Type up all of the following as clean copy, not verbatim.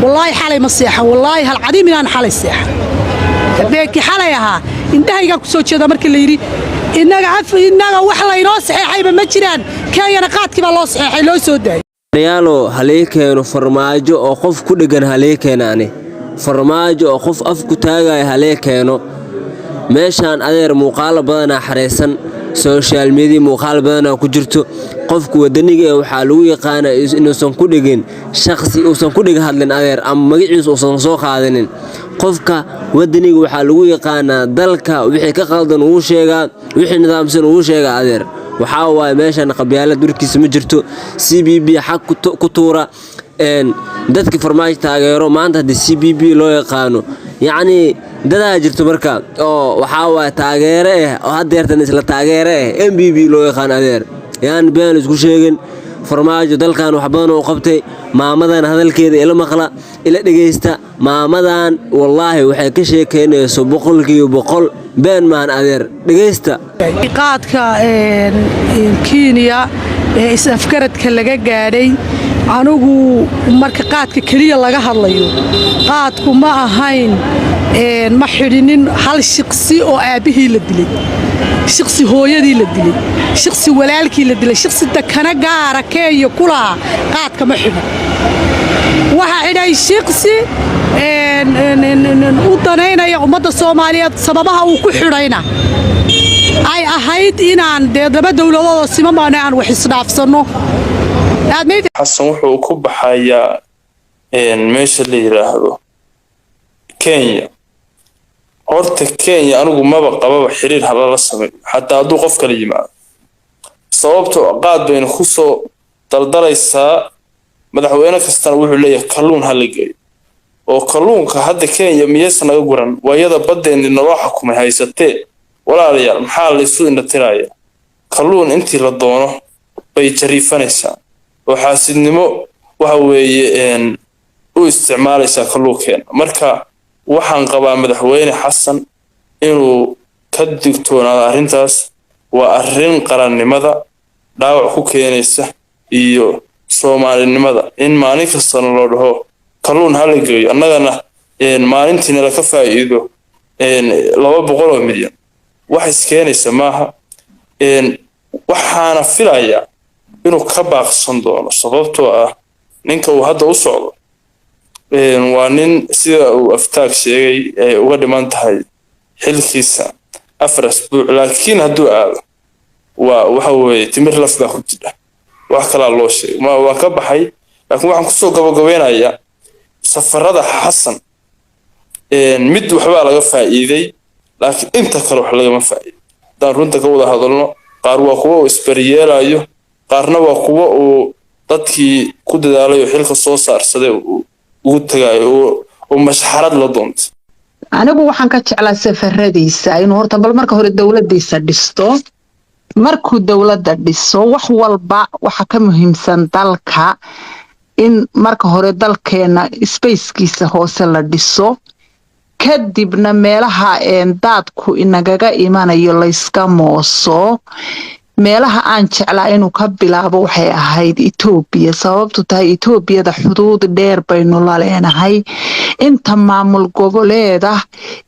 Wallaahi xalay ma seexan, wallaahi halcadiim inaan xalay seexan. Habeenkii xalay ahaa indhahaygaan ku soo jeedaa markii la yidhi innaga af innaga wax laynoo saxeexayba ma jiraan. Kenyana qaadkii baa loo saxeexay, loo soo daayay. Yaalo halii keeno Farmaajo oo qof ku dheggan, halii keeno ani Farmaajo oo qof af ku taagaya halii keeno. Meeshaan, adeer, muuqaalo badanaa xareysan, social media muuqaal badanaa ku jirto. Qofku wadaniga ee waxaa lagu yaqaanaa inuusan ku dhegin shaqsi, uusan ku dhega hadlin, adeer, ama magaciisa uusan soo qaadanin. Qofka wadaniga waxaa lagu yaqaanaa dalka wixii ka qaldan uu sheegaa, wixii nidaamsan uu sheegaa. Adeer, waxaa waaye meeshan qabyaalad warkiisa ma jirto. CBB xag ku tuura dadka Farmaajo taageero maanta. Haddii CBB loo yaqaano, yacnii dadaa jirto marka oo waxaa waaye taageere ah oo haddeertan isla taageere ah MBB loo yaqaano. Adeer, yaan been isku sheegin. Farmaajo dalkan wax badan uu qabtay. Maamadan hadalkeeda ila maqla, ila dhegeysta. Maamadan wallaahi waxay ka sheekeynayso 100% been maahan, adeer, dhegeysta. Qaadka Kenya ee is-afgaradka laga gaadhay, anigu marka qaadka keliya laga hadlayo, qaadku ma ahayn, ma xidhinin hal shaqsi oo aabbihii la dilay, shaqsi hooyadii la dilay, shaqsi walaalkii la dilay, shaqsi dakana gaara Kenya ku lahaa. Qaadka ma xidhin. Waxaa xidhay shaqsi u danaynaya ummadda Soomaaliyeed. Sababaha uu ku xidhayna ay ahayd inaan dee laba dowladoodoo siman aan wax isdhaafsanno. Xasan wuxuu ku baxayaa meesha la yidhaahdo Kenya. Horta Kenya anigu maba qababa xiriir halala sameeyo, xataa hadduu qof kala yimaado, sababto qaad bayna kusoo daldalaysaa. Madaxweyne kastana wuxuu leeyahay kalluun ha la geeyo, oo kalluunka hadda Kenya miyaysa naga guran waayada baddeenni naloo xukumay haysatee? Walaalayaal, maxaa laysu indhatiraya? Kalluun intii la doono bay jariifanaysaa oo xaasidnimo waxa weeye u isticmaalaysaa kalluunkeena. Marka waxaan qabaa madaxweyne Xasan inuu ka digtoonaado arrintaas. Waa arrin qarannimada dhaawac ku keenaysa iyo Soomaalinimada in maalin kastana loo dhaho kalluun hala geeyo, annagana maalintiina laka faa'iido 200 oo milyan. Wax iskeenaysa maaha. Waxaana filayaa inuu ka baaqsan doono, sababtoo ah ninka uu hadda u socdo waa nin, sida uu Aftaag sheegay, ay uga dhiman tahay xilkiisa 4 asbuuc. Laakiin hadduu aado, waa waxa weeye timir laf baa ku jira, wax kalaa loo sheegay waa ka baxay. Laakiin waxaan kusoo gabagabeynayaa safarada Xasan mid waxbaa laga faa'iiday, laakiin inta kale wax lagama faa'iiday. Haddaan runta ka wada hadalno, qaar waa kuwa uu isbariyeelayo, qaarna waa kuwa uu dadkii ku dadaalay oo xilka soo saarsaday uu ugu tagayo oo mashxarad la doontay. Anigu waxaan ka jeclaa safaradiisa inuu horta bal marka hore dowladdiisa dhisto. Markuu dowladda dhiso, wax walba waxa ka muhiimsan dalka, in marka hore dalkeena spacekiisa hoose la dhiso, kadibna meelaha daadku inagaga imanayo layska mooso. Meelaha aan jeclaa inuu ka bilaabo waxay ahayd Etoobiya, sababtu tahay Etoobiyada xuduud dheer baynu la leenahay. Inta maamul goboleeda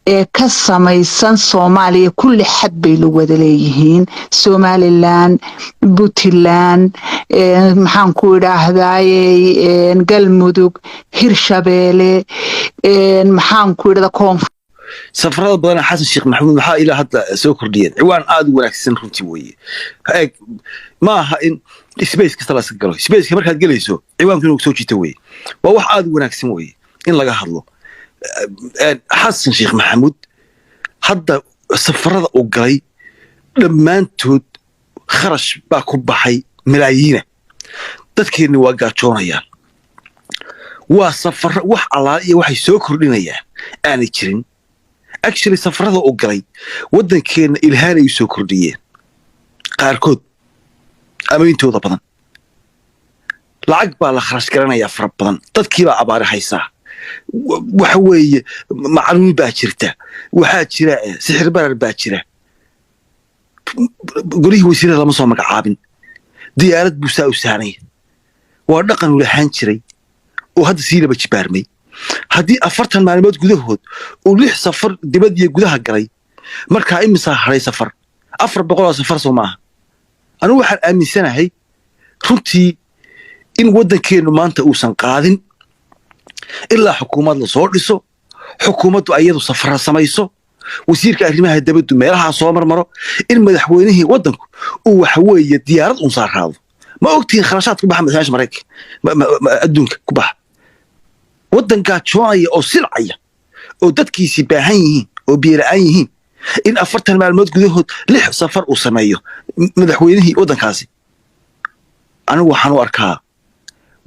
ee ka samaysan Soomaaliya kulli xad bay la wada leeyihiin: Somaliland, Puntland, maxaan ku idhaahdaaye, Galmudug, Hirshabeele, maxaan ku idhahdaa, Koonfur. Safarada badan Xasan Sheekh Maxamuud maxaa ilaa hadda soo kordhiyeen? Ciwaan aada u wanaagsan runtii weeye. Eeg, ma aha in space kasta la iska galo. Spaceka markaad gelayso, ciwaanku inuu soo jiito weeye. Waa wax aada u wanaagsan weeye in laga hadlo. Xasan Sheekh Maxamuud hadda safarada uu galay dhammaantood kharash baa ku baxay malaayiina. Dadkeenni waa gaajoonayaan. Waa safaro wax allaale iyo waxay soo kordhinayaan aanay jirin. Actually, safarada uu galay waddankeenna ilhaanay u soo kordhiyeen qaarkood ama intooda badan. Lacag baa la kharash garanayaa fara badan, dadkiibaa abaari haysaa, waxa weeye macluul baa jirta, waxaa jira sixir barar baa jira. Golihii wasiirada lama soo magacaabin, diyaarad buu saa u saanay. Waa dhaqan uu lahaan jiray oo hadda sii laba jibaarmay. Haddii 40 maalmood gudahood uu 6 safar dibad iyo gudaha galay, markaa imisaa hadhay safar? 400 oo safar soo maaha. Anigu waxaan aaminsanahay runtii in waddankeennu maanta uusan qaadin ilaa xukuumad la soo dhiso, xukuumaddu ayadu safara samayso, wasiirka arrimaha dibaddu meelahaa soo marmaro, in madaxweynihii waddanku uu waxa weeye diyaarad uun saaraado. Ma ogtihiin kharashaad ku baxa madaxweynaha Maraykanka adduunka ku baxa? Waddan gaajoonaya oo silcaya oo dadkiisii baahan yihiin oo biyo la'aan yihiin, in 40 maalmood gudahood 6 safar uu sameeyo madaxweynihii waddankaasi, anigu waxaan u arkaa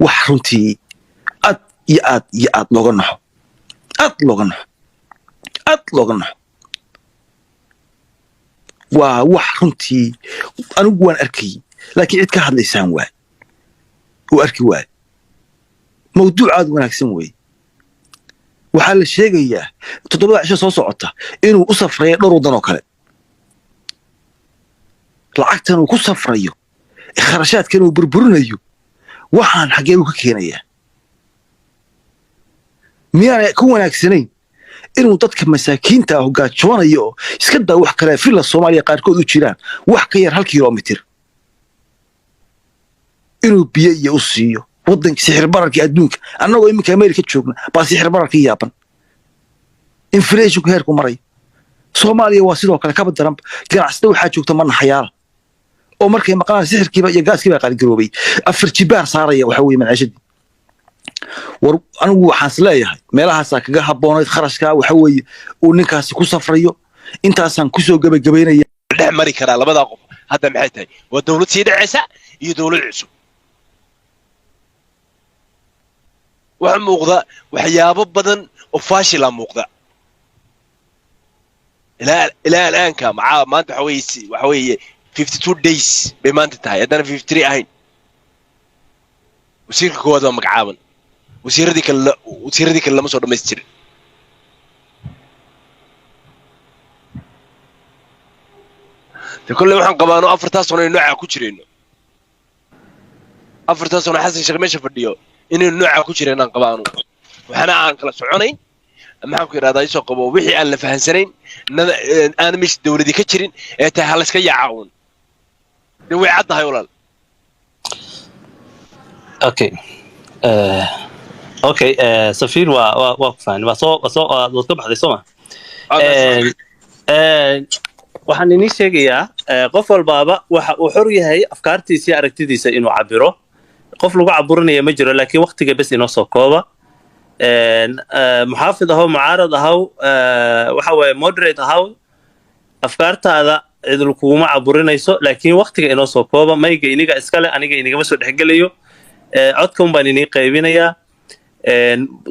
wax runtii aad iyo aad iyo aad looga naxo, aad looga naxo, aad looga naxo. Waa wax runtii anigu waan arkayey, laakiin cid ka hadlaysaan waay uu arki waay. Mawduuc aad wanaagsan weeye. Waxaa la sheegayaa 7da cisho soo socota inuu u safrayo dhowr waddan oo kale. Lacagtan uu ku safrayo, kharashaadkan uu burburinayo, waxaan xaggee buu ka keenayaa? Miyaanay ku wanaagsanayn inuu dadka masaakiinta ah gaajoonaya oo iska daa wax kale Villa Soomaaliya qaarkood u jiraan wax ka yar 1 kilomitir inuu biyo iyo u siiyo? Waddanka sixir bararkii adduunka, annagoo iminka Amerika joogna baa sixir bararkii yaaban, inflationku heerku maray. Soomaaliya waa sidoo kale, kaba daran. Ganacsada waxaa joogta ma naxayaala oo markay maqlaan sixirkiiba iyo gaaskiiba qaaligaroobay 4 jibaar saaraya waxa weeye maciishadii. War anigu waxaan is leeyahay meelahaasaa kaga habboonayd kharashkaa waxa weeye uu ninkaasi ku safrayo. Intaasaan kusoo gebagabaynaya. Dhex mari karaa labadaa qof hadda maxay tahay? Waa dawlad sii dhacaysa iyo dawlad cusub. Waxa muuqda waxyaabo badan oo faashila muuqda ilaa al'aanka. Maxaa maanta waxa weeye 52 days bay maanta tahay, haddana 53 ahayn. Wasiirka koowaad waa magacaaban, wasiiradii kale lama soo dhammaystirin. De kolley waxaan qabaano 4taas sano inaynu noocaa ku jirayno, 4taas sano Xasan Sheekh meesha fadhiyo inaynu noocaa ku jiraynaan qabaano, waxaana aan kala soconayn. Maxaan ku yidhahdaa, isoo qabo wixii aan la fahansanayn, aan meesha dawladii ka jirin ee tahay ha layska yaaca uun. De way caddahay walaal. Okay, okay, safiir, waa ku fahmay. Waa soo waad ka baxday soo ma? Waxaan inii sheegayaa, qof walbaaba waxa uu xor yahay afkaartiisa iyo aragtidiisa inuu cabiro. Qof lagu caburinaya ma jiro, laakiin waqtiga bes inoo soo kooba. Muxaafid ahow, mucaarad ahow, waxa weeye moderate ahow, afkaartaada cidul kuguma caburinayso, laakiin waqtiga inoo soo kooba. Mayga iniga iskale, aniga inigama soo dhexgelayo. Codka un baan inii qaybinayaa.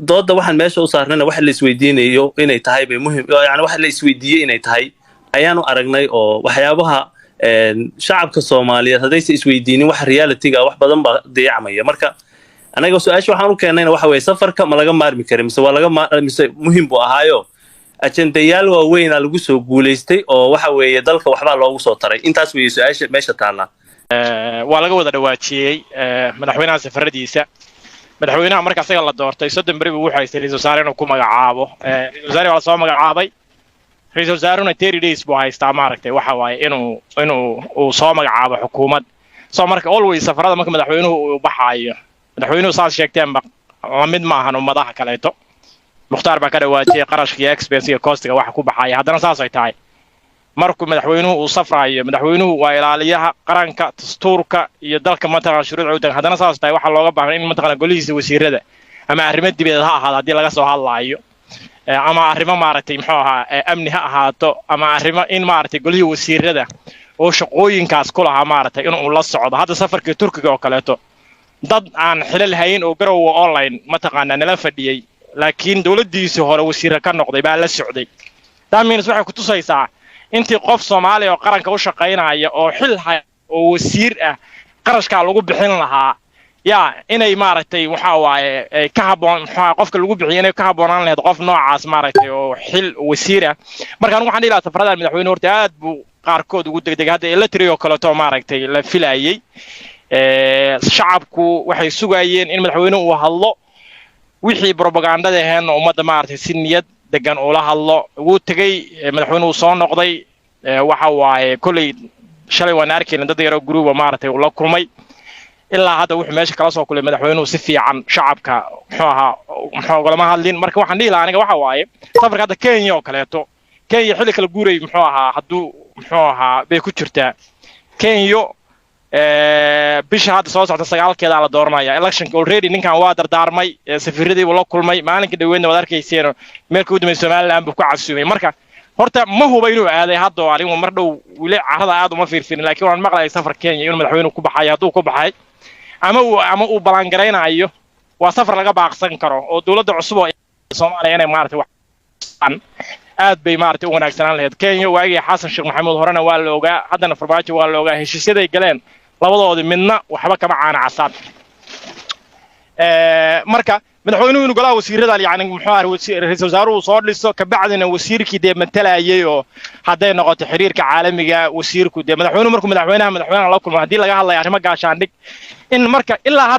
Dooda waxaan meesha u saarnayna wax la isweydiinayo inay tahay bay muhim, yani wax la isweydiiyey inay tahay ayaanu aragnay, oo waxyaabaha shacabka Soomaaliyeed haddaysa isweydiinin wax realityga wax badan baa dayacmaya. Marka anaga su-aasha waxaan u keennayna waxa weeye, safarka ma laga maarmi karin mise waa laga mise muhim buu ahaayo ajendayaal waaweynaa lagu soo guulaystay oo waxa weeye dalka waxbaa loogu soo taray? Intaas weeye su-aasha meesha taallaa. Waa laga wada dhawaajiyey madaxweynaha safaradiisa. Madaxweynaha marka asaga la doortay 30 beri buu wuxuu haystay ra'iisul wasaare inuu ku magacaabo. Ra'iisul wasaare waa lasoo magacaabay, ra'iisul wasaaruna 30 days buu haystaa, maaragtay, waxa waaye inuu uu soo magacaabo xukuumad. So marka always safarada marka madaxweynuhu uu baxaayo, madaxweynuhu saas sheegteenba lamid maahan ummadaha kaleeto. Mukhtaar baa ka dhawaajiyey qarashka iyo expense iyo costiga waxa ku baxaya. Haddana saas ay tahay, markuu madaxweynuhu uu safraayo, madaxweynuhu waa ilaaliyaha qaranka, dastuurka iyo dalka, mataqana, shuruucda u degan. Haddana saas tahay, waxaa looga baahan in, mataqana, golihiisa wasiirada ama arrimo dibadeed ha ahaado haddii laga soo hadlaayo, ama arrimo, maaragtay, muxuu ahaa, amni ha ahaato, ama arrimo in, maaragtay, golihii wasiirada oo shaqooyinkaas ku lahaa, maaragtay, inuu la socdo. Hadda safarkii Turkiga oo kaleeto, dad aan xilal hayn oo Garowe online, mataqaanaa, nala fadhiyey, laakiin dowladdiisii hore wasiire ka noqday baa la socday. That means waxay ku tusaysaa intii qof Soomaaliya oo qaranka u shaqaynaya oo xil haya oo wasiir ah qarashkaa lagu bixin lahaa, yaa inay, maaragtay, waxa waaye ka habboon, muxuu qofka lagu bixiyay inay ka habboonaan lahayd qof noocaas, maaragtay, oo xil wasiir ah. Marka anigu waxaan dhihi lahaa safaradan madaxweyne horta aad buu qaarkood ugu degdegay. Hadda eletri oo kaleeto, maaragtay, la filayey, shacabku waxay sugayeen in madaxweynuhu uu hadlo. Wixii propagandada aheenna ummadda maaragtay si niyad degan ula hadlo. Wuu tegey madaxweynuhu, soo noqday. Waxa waaye kolley shalay waan arkayna dad yaroo guruuba maaragtay uu la kulmay. Ilaa hadda wuxuu meesha kala soo kulay madaxweynuhu si fiican shacabka muxuu ahaa muxuu ugulama hadlin. Marka waxaan dhihi lahaa aniga waxa waaye safarka hadda Kenya oo kaleeto, Kenya xilli kala guuray muxuu ahaa hadduu muxuu ahaa bay ku jirtaa. Kenya bisha hadda soo socota 9-keeda la dooranaya electionka. Already ninkan waa dardaarmay, safiiradii buu la kulmay maalinka dhaweydna, waad arkayseen meelka u dambeeyay Somaliland buu ku casuumay. Marka horta ma huba inuu aaday hadda oo anigu mar dhow weli carrada aad uma fiirfirin, laakiin waan maqlayay safar Kenya inuu madaxweynuhu ku baxayo. Hadduu ku baxay ama uu balangaraynayo, waa safar laga baaqsan karo oo dowladda cusub oo Soomaaliya inay maaragtay wax aad bay maaragtay u wanaagsanaan lahayd. Kenya waagii Xasan Sheekh Maxamuud horena waa la ogaa, haddana Farmaajo waa la ogaa, heshiisyaday galeen labadoodii midna waxba kama caana casaan. Marka madaxweynuhu inuu golaha wasiirada yani muxuu ahaa ra'iisul wasaaruhu soo dhiso, kabacdina wasiirkii dee matalayay oo hadday noqoto xiriirka caalamiga wasiirku dee madaxweynuhu markuu madaxweynaha la kulmo haddii laga hadlayo arrimo gaashaandhig in marka ilaa